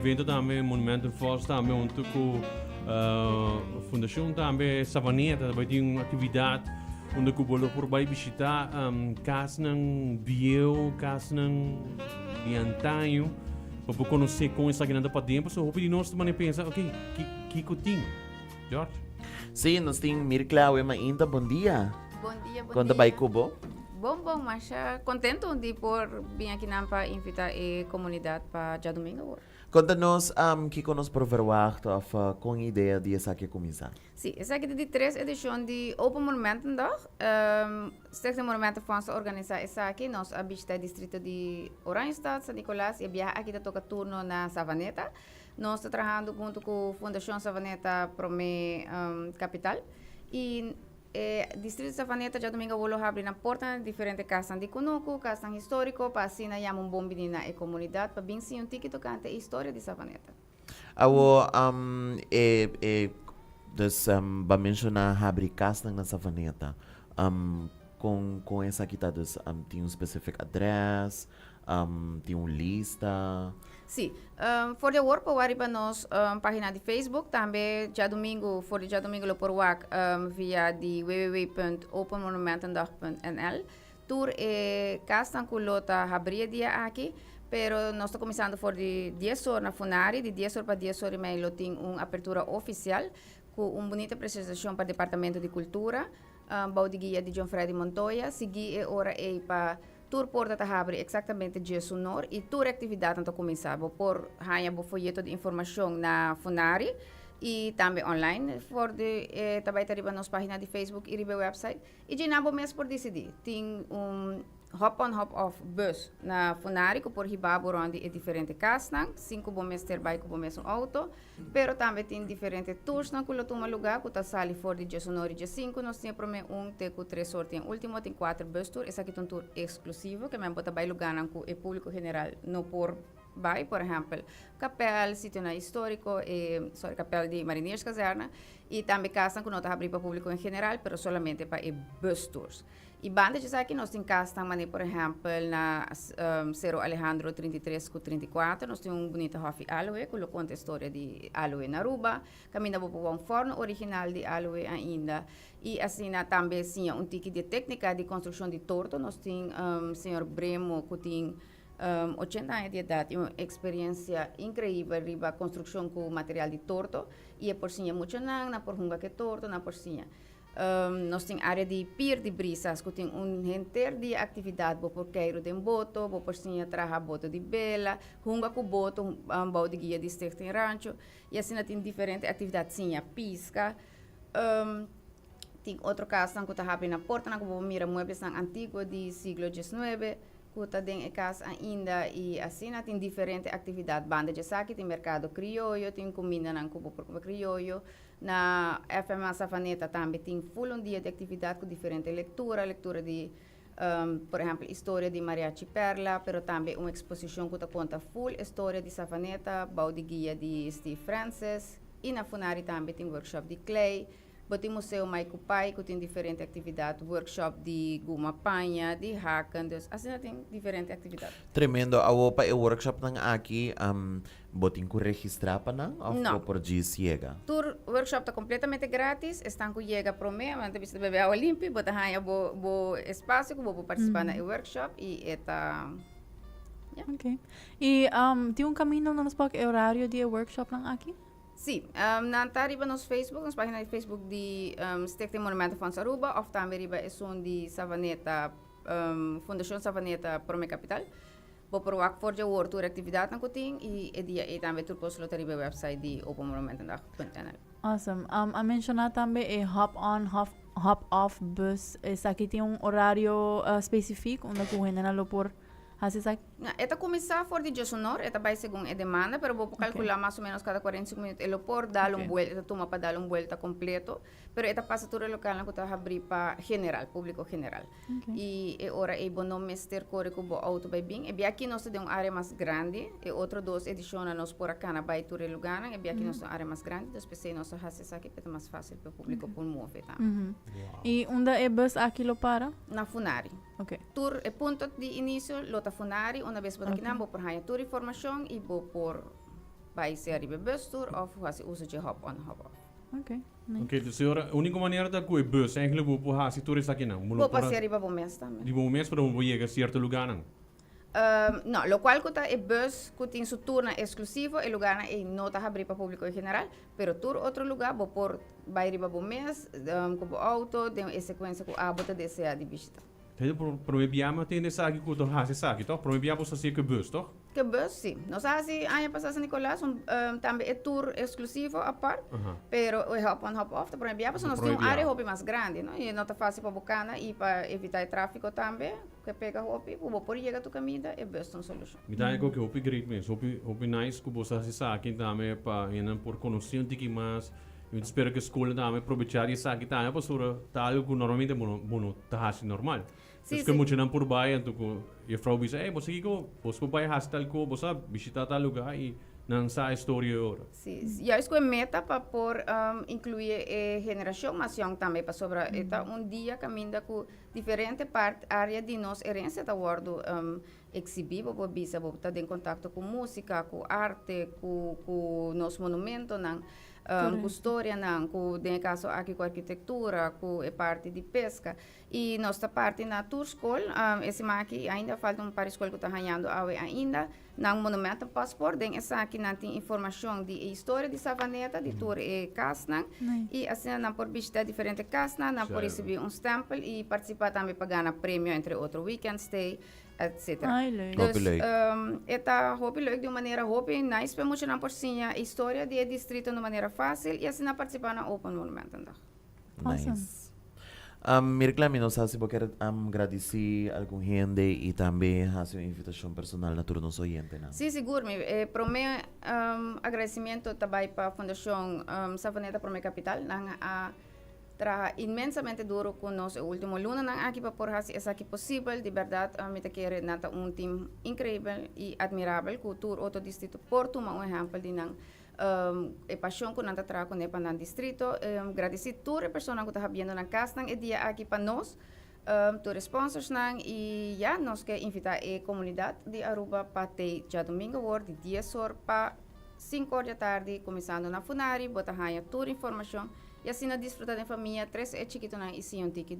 Evento tambe Monumentenfonds tambe hunto cu Fundacion tambe Savaneta ta bay tin un actividad unda cu bo lo por bay bishita casnan bieu, casnan di antaño pa bo conoce con esakinan ta paden pasobra hopi di nos ta mane pensa ok kico tin? George? Si, nos tin Mircla awe mainta. Bon dia. Bon dia, bon Con ta dia. bay cu bo? Bon, bon, masha contento di por bin akinan pa invita e comunidad pa djadomingo awor. Conta nos um, kico nos por verwacht of uh, con idea di esaki a cuminsa? Si, esaki ta di tres edicion di Open Monumentendag. Um, Stichting Monumentenfonds a organisa esaki. Nos a bishita e distrito di Oranjestad, San Nicolas y e biaha aki ta toca turno na Savaneta. Nos ta trahando hunto cu Fundacion Savaneta Prome Capital y e distrito Savaneta djadomingo awor lo habri nan porta na diferente casnan di cunucu, casnan historico pa asina yama un bon bini na e comunidad pa bin siña un tiki tocante e historia di Savaneta. Awor e e dus ba menciona habri casnan na Savaneta con con esaki ta dus tin un specific adres tin un lista? Sí. For di awor por wak riba nos pagina di Facebook. Tambe djadumingu, for di djadumingu lo por wak via di www.openmonumentendag.nl. Tur e kasnan ku lo ta habri e dia aki, pero nos ta kuminsando for di dies or na Funari, di dies or pa dies or i mei lo tin un apertura ofisial ku un bunita presentashon pa Departamento di Kultura bou di guia di John Freddy Montoya. Sigui e ora ei pa Tur porta ta habri eksaktamente djesunor i tur e aktividatnan ta kuminsá. Bo por haña bo foyeto di informashon na Funari i tambe online for di e ta bai ta riba nos página di Facebook i riba e wèpsait. I djina bo mes por disidí. Tin un hop on hop off bus na Funari ku por hiba bo rònt di e diferente kasnan sin ku bo mester bai ku bo mesun outo. Pero tambe tin diferente toursnan ku lo tuma lugá ku ta sali for di diesunor i diesinku. Nos tin e promé un te ku tres or tin e último. Tin kuater bus tour. Esaki ta un tour eksklusivo ke men bo ta bai lugánan ku e públiko general no por bai. Por ehèmpel, kapèl, sitionan históriko, e sorry kapèl di Marinierskazerne i tambe kasnan ku no ta habrí pa públiko en general pero solamente pa e bus tours. I banda dje esaki nos tin kasnan manera por ehèmpel na Sero Alejandro 33 ku 34 nos tin un bunita hòfi aloe ku lo konta e storia di aloe na Aruba. Kaminda bo por wou un fòrnu original di aloe ainda i asina tambe siña un tiki di e téknika di konstrukshon di torto. Nos tin señor Bremo ku tin 80 aña di edat i un eksperensia inkreibel riba konstrukshon ku material di torto i e por siña muchanan, nan por hunga ku e torto, nan por siña. Nos tin área di Pier di Brisas ku tin un henter dia aktividat. Bo por keiru den boto, bo por siña traha boto di bela, hunga ku boto bou di guia di Stichting Rancho. I asina tin diferente aktividat, siña piska. Tin otro kasnan ku ta habri nan portanan ku bo por mira mueblesnan antiguo di siglo diesnuebe ku ta den e kas ainda. I asina tin diferente aktividat. Banda di esaki tin merkado krioyo, tin kumindanan ku bo por kumpra krioyo. Na FMA Savaneta tambe tin full un dia di actividad cu diferente lectura, lectura di por ehempel historia di Mariachi Perla, pero tambe un exposicion cu ta conta full e storia di Savaneta bou di guia di Steve Francis. Y na Funari tambe tin workshop di klei. Bo tin Museo Mai cu Pai cu tin diferente actividad, workshop di guma paña, di haken, dus asina tin diferente actividad. Tremendo. Awo pa e workshopnan aki Bo tin ku registrá pa nan òf No. bo por djis yega? Tur workshop ta kompletamente gratis. Esnan ku yega promé, nan ta bisa ta bebe awa limpi, bo ta haña bo bo espasio ku bo por partisipá na e workshop i e ta ya. Ok. I tin un kaminda unda nos por e orario di e workshopnan aki? Sí, nan ta riba nos Facebook, nos página di Facebook di Stichting Monumentenfonds Aruba òf tambe riba esun di Savaneta, Fundashon Savaneta Prome Kapital. Bo por wak for dje wor tur e aktividatnan ku tin i e dia ei tambe tur kos lo ta riba e website di openmonumentendag.nl. Awesome. A menshoná tambe e hop on hop off bus. Esaki tin un orario specifiek unda ku hendenan lo por hasi esaki? No, e ta kuminsá for di djesunor, e ta bai segun e demanda, pero bo por kalkulá mas o ménos kada 45 minüt e lo por dal un buelta, e ta tuma pa dal un buelta kompleto, pero e ta pasa tur e lokalnan ku ta habrí pa general, públiko general. I e ora ei bo no mester kore ku bo outo bai bin. E bia aki nos ta den un área mas grandi. E otro dos edishonnan nos por a kana bai tur e lugánan. E bia aki nos ta un área mas grandi, dus p'esei nos a hasi esaki pa e ta mas fásil pa e públiko por move tambe. I unda e bus aki lo para? Na Funari. Tur e punto di inisio lo ta Funari. Una bes bo ta kinan bo por haña tur informashon i bo por. bai sea riba e bus tour of hasi uso dje hop on hop off. Ok, nice. Ok, dus e ora unico manera ta cu e bus eigenlijk bo por haci tur esakinan. Bo no Bo por por haci riba bo mes tambe. Riba bo mes pero bo por yega cierto lugarnan. No, locual cu ta e bus cu tin su tournan exclusivo, e lugarnan ey no ta habri pa publico en general, pero tur otro lugar bo por bay riba bo mes, cu bo auto, den e secuencia cu abo ta desea di bishita. Hende por prome bia mi a tende esaki cu ta haci esaki, toch? Prome bia bo sa haci cu e bus, toch? Cu e bus, si. Nos a haci aña pasa San Nicolas un tambe e tour exclusivo apart, pero e hop on hop off ta prome bia pasobra nos tin un area hopi mas grandi, no? Y no ta facil pa bo cana y pa evita e trafico tambe cu e pega hopi, cu bo por yega tu caminda, e bus ta un solucion. Mi ta haña cu hopi great mes, hopi hopi nice cu bo sa haci esaki tambe pa hendenan por conoci un tiki mas. Mi ta spera cu e scolnan tambe probecha di esaki tambe pasobra ta algo cu normalmente bo no bo no ta haci normal. Si, Dus cu si. muchanan por bay anto cu juffrouw bisa, ey, bo sa kico? Bos por bay haci tal co, bo sa bishita tal lugar y nan sa e storia e ora. Si, juist cu e meta pa por inclui e generacion mas yong tambe pasobra e ta un dia caminda cu diferente part, area di nos herencia ta wordo exhibi, bo por bisa bo ta den contacto cu musica, cu arte, cu cu nos monumentonan. Ku storianan, ku den e kaso aki ku arkitektura, ku e parti di peska. I nos ta parti na tur skol. E siman aki ainda falta un par di skol ku ta hañando awe ainda nan monumenten paspoort. Den esaki nan tin informashon di e historia di Savaneta, di tur e kasnan. I asina nan por bishita diferente kasnan, nan por risibí un stèmpel i partisipá tambe pa gana premio, entre otro weekend stay. Etc. Ay, leuk. Dus, Hopi leuk. E ta hopi leuk di un manera hopi nice pa e muchanan por siña e historia di e distrito na un manera fácil y asina participa na Open Monumentendag. Awesome. Nice. Mirkla, mi no sa si bo kier gradici algun hende y tambe haci un invitacion personal na tur nos oyentenan. Sí, sigur. Mi e prome agradecimiento ta bay pa Fundacion Savaneta Prome Capital. Nan a Traha inmensamente duro cu nos e ultimo lunanan aki pa por haci esaki posibel. Di berdad mi ta kere nan ta un team increibel y admirabel cu tur otro distrito por tuma un ehempel di nan e pasion cu nan ta traha cune pa nan distrito. Gradici tur e personanan cu ta habiendo nan casnan e dia aki pa nos, tur e sponsorsnan y ya nos ke invita e comunidad di Aruba pa tey djadomingo awor di dies or pa cinco or di atardi cuminsando na Funari. Bo ta haya tur informacion. Y asina disfruta den famia, trece e chikitonan y siña un tiki di.